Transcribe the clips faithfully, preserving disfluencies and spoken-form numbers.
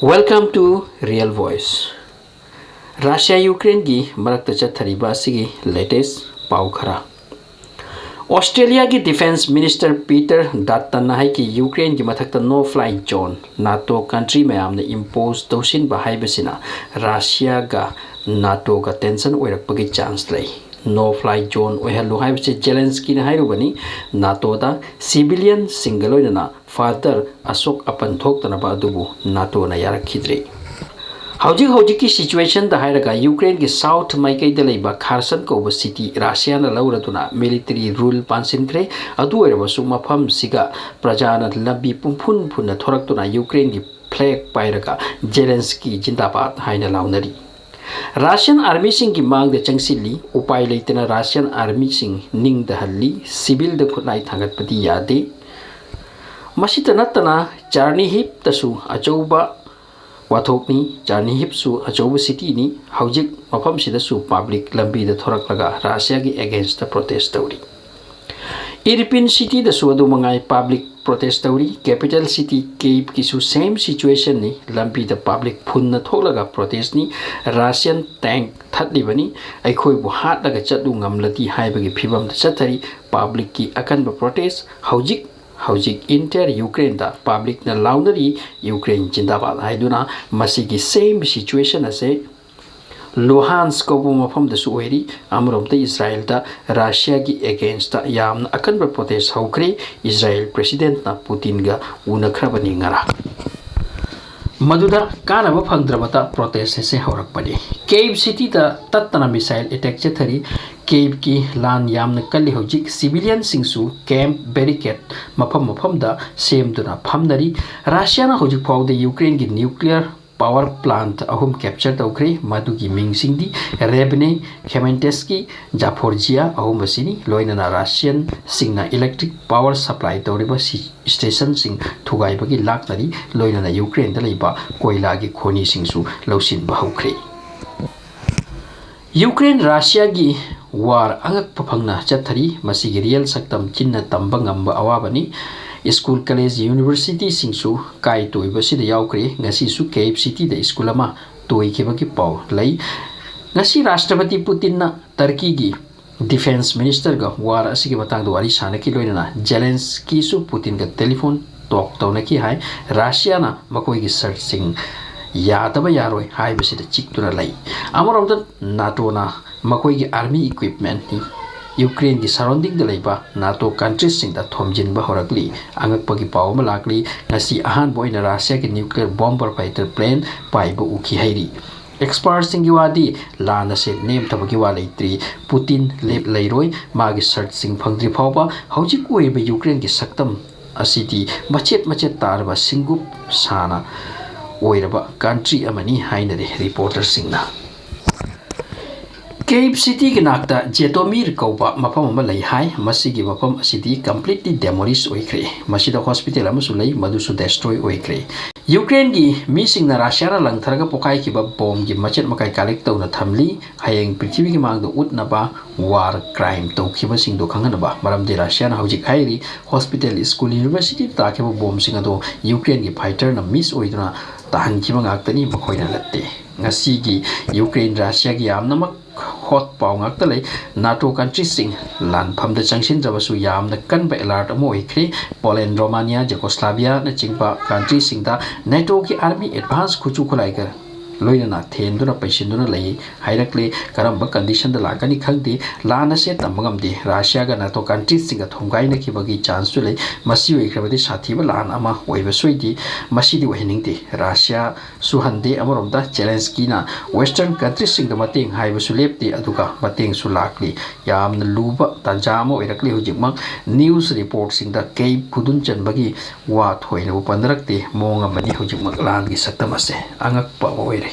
Welcome to Real Voice. Russia ꯌꯨꯀ꯭ꯔꯦꯟꯒꯤ ꯃꯔꯛꯇ ꯆꯠꯊꯔꯤꯕ ꯑꯁꯤꯒꯤ latest ꯄꯥꯎ ꯈꯔ꯫ ꯑꯣꯁꯇ꯭ꯔꯦꯂꯤꯌꯥꯒꯤ ꯗꯤꯐꯦꯟꯁ ꯃꯤꯅꯤꯁꯇꯔ ꯄꯤꯇꯔ ꯗꯥꯇꯟꯅ ꯍꯥꯏꯈꯤ, ꯌꯨꯀ꯭ꯔꯦꯟꯒꯤ ꯃꯊꯛꯇ no fly zone, ꯅꯥꯇꯣ ꯀꯟꯇ꯭ꯔꯤ ꯃꯌꯥꯝꯅ impose ꯇꯧꯁꯤꯟꯕ ꯍꯥꯏꯕꯁꯤꯅ ꯔꯁꯤꯌꯥꯒ ꯅꯥꯇꯣꯒ tension ꯑꯣꯏꯔꯛꯄꯒꯤ chance ꯂꯩ꯫ No fly zone ꯑꯣꯏꯍꯜꯂꯨ ꯍꯥꯏꯕꯁꯤ ꯖꯦꯂꯦꯟꯁꯀꯤꯅ ꯍꯥꯏꯔꯨꯕꯅꯤ꯫ ꯅꯥꯇꯣꯗ ꯁꯤꯚꯤꯂꯤꯌꯟꯁꯤꯡꯒ ꯂꯣꯏꯅꯅ ꯐꯥꯗꯔ ꯑꯁꯣꯛ ꯑꯄꯟ ꯊꯣꯛꯇꯅꯕ ꯑꯗꯨꯕꯨ ꯅꯥꯇꯣꯅ ꯌꯥꯔꯛꯈꯤꯗ꯭ꯔꯦ꯫ ꯍꯧꯖꯤꯛ ꯍꯧꯖꯤꯛꯀꯤ situationꯗ ꯍꯥꯏꯔꯒ ꯌꯨꯀ꯭ꯔꯦꯟꯒꯤ south ꯃꯥꯏꯀꯩꯗ ꯂꯩꯕ ꯈꯥꯔꯁꯟ ꯀꯧꯕ city ꯔꯁꯤꯌꯥꯅ ꯂꯧꯔꯗꯨꯅ military rule ꯄꯥꯟꯁꯤꯟꯈ꯭ꯔꯦ꯫ ꯑꯗꯨ ꯑꯣꯏꯔꯕꯁꯨ ꯃꯐꯝꯁꯤꯒ ꯄ꯭ꯔꯖꯥꯅ ꯂꯝꯕꯤ ꯄꯨꯝꯐꯨꯟ ꯐꯨꯟꯅ ꯊꯣꯔꯛꯇꯨꯅ ꯌꯨꯀ꯭ꯔꯦꯟꯒꯤ flag ꯄꯥꯏꯔꯒ ꯖꯦꯂꯦꯟꯁꯀꯤ ꯖꯤꯟꯗꯥꯕꯥꯗ ꯍꯥꯏꯅ ꯂꯥꯎꯅꯔꯤ꯫ ꯔꯁꯤꯌꯟ ꯑꯥꯔꯃꯤꯁꯤꯡꯒꯤ ꯃꯥꯡꯗ ꯆꯪꯁꯤꯜꯂꯤ꯫ ꯎꯄꯥꯏ ꯂꯩꯇꯅ ꯔꯁꯤꯌꯟ ꯑꯥꯔꯃꯤꯁꯤꯡ ꯅꯤꯡꯗꯍꯜꯂꯤ꯫ ꯁꯤꯚꯤꯜꯗ ꯈꯨꯠꯂꯥꯏ ꯊꯥꯡꯒꯠꯄꯗꯤ ꯌꯥꯗꯦ꯫ ꯃꯁꯤꯇ ꯅꯠꯇꯅ ꯆꯥꯔꯅꯤꯍꯤꯞꯇꯁꯨ ꯑꯆꯧꯕ ꯋꯥꯊꯣꯛꯅꯤ꯫ ꯆꯥꯔꯅꯤꯍꯤꯞꯁꯨ ꯑꯆꯧꯕ cityꯅꯤ꯫ ꯍꯧꯖꯤꯛ ꯃꯐꯝꯁꯤꯗꯁꯨ public ꯂꯝꯕꯤꯗ ꯊꯣꯔꯛꯂꯒ ꯔꯁꯤꯌꯥꯒꯤ againstꯇ protest ꯇꯧꯔꯤ꯫ ꯏꯔꯄꯤꯟ cityꯗꯁꯨ ꯑꯗꯨ ꯃꯉꯥꯏ public protest ꯇꯧꯔꯤ꯫ Capital city Kyivꯀꯤꯁꯨ same situationꯅꯤ꯫ ꯂꯝꯕꯤꯗ public ꯐꯨꯟꯅ ꯊꯣꯛꯂꯒ protestꯅꯤ꯫ Russian tank ꯊꯠꯂꯤꯕꯅꯤ꯫ ꯑꯩꯈꯣꯏꯕꯨ ꯍꯥꯠꯂꯒ ꯆꯠꯂꯨ ꯉꯝꯂꯗꯤ ꯍꯥꯏꯕꯒꯤ ꯐꯤꯕꯝꯗ ꯆꯠꯊꯔꯤ꯫ Publicꯀꯤ ꯑꯀꯟꯕ protest꯫ ꯍꯧꯖꯤꯛ ꯍꯧꯖꯤꯛ entire Ukraineꯗ publicꯅ ꯂꯥꯎꯅꯔꯤ, "ꯌꯨꯀ꯭ꯔꯦꯟ ꯖꯤꯟꯗꯥꯕꯥꯗ" ꯍꯥꯏꯗꯨꯅ꯫ ꯃꯁꯤꯒꯤ same situation ꯑꯁꯦ ꯂꯨꯍꯥꯟꯁ ꯀꯧꯕ ꯃꯐꯝꯗꯁꯨ ꯑꯣꯏꯔꯤ꯫ ꯑꯃꯔꯣꯝꯗ ꯏꯁꯔꯥꯌꯦꯜꯗ ꯔꯁꯤꯌꯥꯒꯤ againstꯇ ꯌꯥꯝꯅ ꯑꯀꯟꯕ protest ꯍꯧꯈ꯭ꯔꯦ꯫ ꯏꯁꯔꯥꯌꯦꯜ presidentꯅ ꯄꯨꯇꯤꯟꯒ ꯎꯅꯈ꯭ꯔꯕꯅꯤ ꯉꯔꯥꯡ꯫ ꯃꯗꯨꯗ ꯀꯥꯟꯅꯕ ꯐꯪꯗ꯭ꯔꯕꯗ protest ꯑꯁꯤ ꯍꯧꯔꯛꯄꯅꯤ꯫ Kyiv cityꯗ ꯇꯠꯇꯅ missile attack ꯆꯠꯊꯔꯤ꯫ Kyivꯀꯤ ꯂꯥꯟ ꯌꯥꯝꯅ ꯀꯜꯂꯤ ꯍꯧꯖꯤꯛ꯫ Civilianꯁꯤꯡꯁꯨ camp barricade ꯃꯐꯝ ꯃꯐꯝꯗ ꯁꯦꯝꯗꯨꯅ ꯐꯝꯅꯔꯤ꯫ ꯔꯁꯤꯌꯥꯅ ꯍꯧꯖꯤꯛ ꯐꯥꯎꯗ ꯌꯨꯀ꯭ꯔꯦꯟꯒꯤ nuclear power plant ꯑꯍꯨꯝ capture ꯇꯧꯈ꯭ꯔꯦ꯫ ꯃꯗꯨꯒꯤ ꯃꯤꯡꯁꯤꯡꯗꯤ Rivne, Khmelnytskyi, Zaporizhzhia ꯑꯍꯨꯝ ꯑꯁꯤꯅꯤ꯫ ꯂꯣꯏꯅꯅ Russianꯁꯤꯡꯅ electric power supply ꯇꯧꯔꯤꯕ ꯁꯤ-, stationꯁꯤꯡ ꯊꯨꯒꯥꯏꯕꯒꯤ ꯂꯥꯛꯅꯔꯤ꯫ ꯂꯣꯏꯅꯅ ꯌꯨꯀ꯭ꯔꯦꯟꯗ ꯂꯩꯕ ꯀꯣꯏꯂꯥꯒꯤ ꯈꯣꯅꯤꯁꯤꯡꯁꯨ ꯂꯧꯁꯤꯟꯕ ꯍꯧꯈ꯭ꯔꯦ꯫ ꯌꯨꯀ꯭ꯔꯦꯟ ꯔꯁꯤꯌꯥꯒꯤ war ꯑꯉꯛꯄ ꯐꯪꯅ ꯆꯠꯊꯔꯤ꯫ ꯃꯁꯤꯒꯤ real ꯁꯛꯇꯝ ꯆꯤꯟꯅ ꯇꯝꯕ ꯉꯝꯕ ꯑꯋꯥꯕꯅꯤ꯫ ꯁ꯭ꯀꯨꯜ, ꯀꯣꯂꯦꯖ, ꯌꯨꯅꯤꯚꯔꯁꯤꯇꯤꯁꯤꯡꯁꯨ ꯀꯥꯏ ꯇꯣꯏꯕ ꯑꯁꯤꯗ ꯌꯥꯎꯈ꯭ꯔꯦ꯫ ꯉꯁꯤꯁꯨ ꯀꯦꯞ ꯁꯤꯇꯤꯗ ꯁ꯭ꯀꯨꯜ ꯑꯃ ꯇꯣꯏꯈꯤꯕꯒꯤ ꯄꯥꯎ ꯂꯩ꯫ ꯉꯁꯤ ꯔꯥꯁꯇ꯭ꯔꯄꯇꯤ ꯄꯨꯇꯤꯟꯅ ꯇꯔꯀꯤꯒꯤ ꯗꯤꯐꯦꯟꯁ ꯃꯤꯅꯤꯁꯇꯔꯒ ꯋꯥꯔ ꯑꯁꯤꯒꯤ ꯃꯇꯥꯡꯗ ꯋꯥꯔꯤ ꯁꯥꯟꯅꯈꯤ, ꯂꯣꯏꯅꯅ ꯖꯦꯂꯦꯟꯁꯀꯤꯁꯨ ꯄꯨꯇꯤꯟꯒ ꯇꯦꯂꯤꯐꯣꯟ ꯇꯣꯛ ꯇꯧꯅꯈꯤ ꯍꯥꯏ꯫ ꯔꯁꯤꯌꯥꯅ ꯃꯈꯣꯏꯒꯤ ꯁꯔꯠꯁꯤꯡ ꯌꯥꯗꯕ ꯌꯥꯔꯣꯏ ꯍꯥꯏꯕꯁꯤꯗ ꯆꯤꯛꯇꯨꯅ ꯂꯩ꯫ ꯑꯃꯔꯣꯝꯗ ꯅꯥꯇꯣꯅ ꯃꯈꯣꯏꯒꯤ ꯑꯥꯔꯃꯤ ꯏꯀ꯭ꯋꯤꯞꯃꯦꯟ ꯌꯨꯀ꯭ꯔꯦꯟꯒꯤ ꯁꯔꯥꯎꯟꯗꯤꯡꯗ ꯂꯩꯕ ꯅꯥꯇꯣ ꯀꯟꯇ꯭ꯔꯤꯁꯁꯤꯡꯗ ꯊꯣꯝꯖꯤꯟꯕ ꯍꯧꯔꯛꯂꯤ꯫ ꯑꯉꯛꯄꯒꯤ ꯄꯥꯎ ꯑꯃ ꯂꯥꯛꯂꯤ꯫ ꯉꯁꯤ ꯑꯍꯥꯟꯕ ꯑꯣꯏꯅ ꯔꯁꯤꯌꯥꯒꯤ ꯅ꯭ꯌꯨꯀ꯭ꯂꯤꯌꯔ ꯕꯣꯝꯕꯔ ꯐꯥꯏꯇꯔ ꯄ꯭ꯂꯦꯟ ꯄꯥꯏꯕ ꯎꯈꯤ ꯍꯥꯏꯔꯤ꯫ ꯑꯦꯛꯁꯄꯥꯔꯠꯁꯤꯡꯒꯤ ꯋꯥꯗꯤ ꯂꯥꯟ ꯑꯁꯤ ꯅꯦꯝꯊꯕꯒꯤ ꯋꯥ ꯂꯩꯇ꯭ꯔꯤ꯫ ꯄꯨꯇꯤꯟ ꯂꯦꯞ ꯂꯩꯔꯣꯏ꯫ ꯃꯥꯒꯤ ꯁꯔꯠꯁꯤꯡ ꯐꯪꯗ꯭ꯔꯤ ꯐꯥꯎꯕ ꯍꯧꯖꯤꯛ ꯑꯣꯏꯔꯤꯕ ꯌꯨꯀ꯭ꯔꯦꯟꯒꯤ ꯁꯛꯇꯝ ꯑꯁꯤꯗꯤ ꯃꯆꯦꯠ ꯃꯆꯦꯠ ꯇꯥꯔꯕ ꯁꯤꯡꯒꯨꯞ ꯁꯥꯅ ꯑꯣꯏꯔꯕ ꯀꯟꯇ꯭ꯔꯤ ꯑꯃꯅꯤ ꯍꯥꯏꯅꯔꯤ ꯔꯤꯄꯣꯔꯇꯔꯁꯤꯡꯅ꯫ ꯀꯦꯞ ꯁꯤꯇꯤꯒꯤ ꯅꯥꯛꯇ ꯖꯦꯇꯣꯃꯤꯔ ꯀꯧꯕ ꯃꯐꯝ ꯑꯃ ꯂꯩ ꯍꯥꯏ꯫ ꯃꯁꯤꯒꯤ ꯃꯐꯝ ꯑꯁꯤꯗꯤ ꯀꯝꯄ꯭ꯂꯤꯠꯂꯤ ꯗꯦꯃꯣꯂꯤꯁ ꯑꯣꯏꯈ꯭ꯔꯦ꯫ ꯃꯁꯤꯗ ꯍꯣꯁꯄꯤꯇꯥꯜ ꯑꯃꯁꯨ ꯂꯩ, ꯃꯗꯨꯁꯨ ꯗꯦꯁꯇ꯭ꯔꯣꯏ ꯑꯣꯏꯈ꯭ꯔꯦ꯫ ꯌꯨꯀ꯭ꯔꯦꯟꯒꯤ ꯃꯤꯁꯤꯡꯅ ꯔꯁꯤꯌꯥꯅ ꯂꯪꯊꯔꯒ ꯄꯣꯈꯥꯏꯈꯤꯕ ꯕꯣꯝꯒꯤ ꯃꯆꯦꯠ ꯃꯀꯥꯏ ꯀꯂꯦꯛ ꯇꯧꯅ ꯊꯝꯂꯤ꯫ ꯍꯌꯦꯡ ꯄ꯭ꯔꯤꯊꯤꯕꯤꯒꯤ ꯃꯥꯡꯗ ꯎꯠꯅꯕ ꯋꯥꯔ ꯀ꯭ꯔꯥꯏꯝ ꯇꯧꯈꯤꯕꯁꯤꯡꯗꯨ ꯈꯪꯍꯟꯅꯕ, ꯃꯔꯝꯗꯤ ꯔꯁꯤꯌꯥꯅ ꯍꯧꯖꯤꯛ ꯍꯥꯏꯔꯤ ꯍꯣꯁꯄꯤꯇꯥꯜ, ꯁ꯭ꯀꯨꯜ, ꯌꯨꯅꯤꯚꯔꯁꯤꯇꯤꯗ ꯇꯥꯈꯤꯕ ꯕꯣꯝꯁꯤꯡ ꯑꯗꯨ ꯌꯨꯀ꯭ꯔꯦꯟꯒꯤ ꯐꯥꯏꯇꯔꯅ ꯃꯤꯁ ꯑꯣꯏꯗꯨꯅ ꯇꯥꯍꯟꯈꯤꯕ ꯉꯥꯛꯇꯅꯤ, ꯃꯈꯣꯏꯅ ꯅꯠꯇꯦ꯫ ꯉꯁꯤꯒꯤ ꯌꯨꯀ꯭ꯔꯦꯟ ꯔꯁꯤꯌꯥꯒꯤ ꯌꯥꯝꯅꯃꯛ ꯍꯣꯠ ꯄꯥꯎ ꯉꯥꯛꯇ ꯂꯩ꯫ ꯅꯥꯇꯣ ꯀꯟꯇ꯭ꯔꯤꯁꯤꯡ ꯂꯥꯟꯐꯝꯗ ꯆꯪꯁꯤꯟꯗ꯭ꯔꯕꯁꯨ ꯌꯥꯝꯅ ꯀꯟꯕ ꯑꯦꯂꯥꯔꯠ ꯑꯃ ꯑꯣꯏꯈ꯭ꯔꯦ꯫ ꯄꯣꯂꯦꯟ, ꯔꯣꯃꯥꯅꯤꯌꯥ, ꯖꯦꯀꯣꯁꯂꯥꯚꯤꯌꯥꯅꯆꯤꯡꯕ ꯀꯟꯇ꯭ꯔꯤꯁꯤꯡꯗ ꯅꯦꯇꯣꯒꯤ ꯑꯥꯔꯃꯤ ꯑꯦꯗꯚꯥꯟꯁ ꯈꯨꯠꯁꯨ ꯈꯨꯠꯂꯥꯏꯒ ꯂꯣꯏꯅꯅ ꯊꯦꯟꯗꯨꯅ ꯄꯩꯁꯤꯟꯗꯨꯅ ꯂꯩ ꯍꯥꯏꯔꯛꯂꯦ꯫ ꯀꯔꯝꯕ ꯀꯟꯗꯤꯁꯟꯗ ꯂꯥꯛꯀꯅꯤ ꯈꯪꯗꯦ꯫ ꯂꯥꯟ ꯑꯁꯦ ꯇꯝꯕ ꯉꯝꯗꯦ꯫ ꯔꯁꯤꯌꯥꯒ ꯅꯥꯇꯣ ꯀꯟꯇ꯭ꯔꯤꯁꯤꯡꯒ ꯊꯣꯝꯒꯥꯏꯅꯈꯤꯕꯒꯤ ꯆꯥꯟꯁꯁꯨ ꯂꯩ꯫ ꯃꯁꯤ ꯑꯣꯏꯈ꯭ꯔꯕꯗꯤ ꯁꯥꯊꯤꯕ ꯂꯥꯟ ꯑꯃ ꯑꯣꯏꯕꯁꯨ ꯑꯣꯏꯗꯦ꯫ ꯃꯁꯤꯗꯤ ꯑꯣꯏꯍꯟꯅꯤꯡꯗꯦ꯫ ꯔꯁꯤꯌꯥꯁꯨ ꯍꯟꯗꯦ꯫ ꯑꯃꯔꯣꯝꯗ ꯖꯦꯂꯦꯟꯁꯀꯤꯅ ꯋꯦꯁꯇꯔꯟ ꯀꯟꯇ꯭ꯔꯤꯁꯤꯡꯗ ꯃꯇꯦꯡ ꯍꯥꯏꯕꯁꯨ ꯂꯦꯞꯇꯦ, ꯑꯗꯨꯒ ꯃꯇꯦꯡꯁꯨ ꯂꯥꯛꯂꯤ꯫ ꯌꯥꯝꯅ ꯂꯨꯕ ꯇꯥꯟꯖꯥ ꯑꯃ ꯑꯣꯏꯔꯛꯂꯤ ꯍꯧꯖꯤꯛꯃꯛ꯫ ꯅ꯭ꯌꯨꯁ ꯔꯤꯄꯣꯔꯠꯁꯤꯡꯗ ꯀꯦꯞ ꯈꯨꯗꯨꯟ ꯆꯟꯕꯒꯤ ꯋꯥ ꯊꯣꯏꯅꯕꯨ ꯄꯟꯅꯔꯛꯇꯦ꯫ ꯃꯑꯣꯡ ꯑꯃꯅꯤ ꯍꯧꯖꯤꯛꯃꯛ ꯂꯥꯟꯒꯤ ꯁꯛꯇꯝ ꯑꯁꯦ꯫ ꯑꯉꯛꯄ ꯑꯃ ꯑꯣꯏꯔꯦ꯫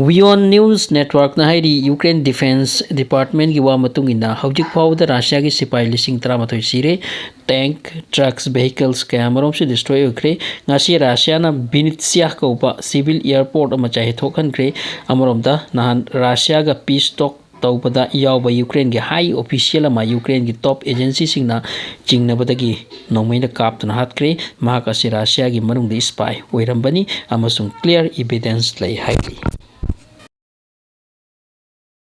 ꯋꯤꯌꯣꯟ ꯅ꯭ꯌꯨꯁ ꯅꯦꯠꯋꯥꯔꯛꯅ ꯍꯥꯏꯔꯤ, ꯌꯨꯀ꯭ꯔꯦꯟ ꯗꯤꯐꯦꯟꯁ ꯗꯤꯄꯥꯔꯠꯃꯦꯟꯒꯤ ꯋꯥ ꯃꯇꯨꯡ ꯏꯟꯅ ꯍꯧꯖꯤꯛ ꯐꯥꯎꯕꯗ ꯔꯁꯤꯌꯥꯒꯤ ꯁꯤꯄꯥꯏ ꯂꯤꯁꯤꯡ ꯇꯔꯥꯃꯥꯊꯣꯏ ꯁꯤꯔꯦ꯫ ꯇꯦꯡꯛ, ꯇ꯭ꯔꯛꯁ, ꯚꯦꯍꯤꯀꯜꯁ ꯀꯌꯥꯃꯔꯨꯝꯁꯨ ꯗꯤꯁꯇ꯭ꯔꯣꯏ ꯑꯣꯏꯈ꯭ꯔꯦ꯫ ꯉꯁꯤ ꯔꯁꯤꯌꯥꯅ ꯚꯤꯅꯤꯠꯁꯤꯌꯥ ꯀꯧꯕ ꯁꯤꯚꯤꯜ ꯑꯦꯌꯔꯄꯣꯔꯠ ꯑꯃ ꯆꯥꯏꯊꯣꯛꯍꯟꯈ꯭ꯔꯦ꯫ ꯑꯃꯔꯣꯝꯗ ꯅꯍꯥꯟ ꯔꯁꯤꯌꯥꯒ ꯄꯤꯁ ꯇꯣꯛ ꯇꯧꯕꯗ ꯌꯥꯎꯕ ꯌꯨꯀ꯭ꯔꯦꯟꯒꯤ ꯍꯥꯏ ꯑꯣꯐꯤꯁꯤꯌꯦꯜ ꯑꯃ ꯌꯨꯀ꯭ꯔꯦꯟꯒꯤ ꯇꯣꯞ ꯑꯦꯖꯦꯟꯁꯤꯁꯤꯡꯅ ꯆꯤꯡꯅꯕꯗꯒꯤ ꯅꯣꯡꯃꯩꯅ ꯀꯥꯞꯇꯨꯅ ꯍꯥꯠꯈ꯭ꯔꯦ꯫ ꯃꯍꯥꯛ ꯑꯁꯤ ꯔꯁꯤꯌꯥꯒꯤ ꯃꯅꯨꯡꯗ ꯏꯁꯄꯥꯏ ꯑꯣꯏꯔꯝꯕꯅꯤ ꯑꯃꯁꯨꯡ ꯀ꯭ꯂꯤꯌꯥꯔ ꯏꯚꯤꯗꯦꯟꯁ ꯂꯩ ꯍꯥꯏꯔꯤ꯫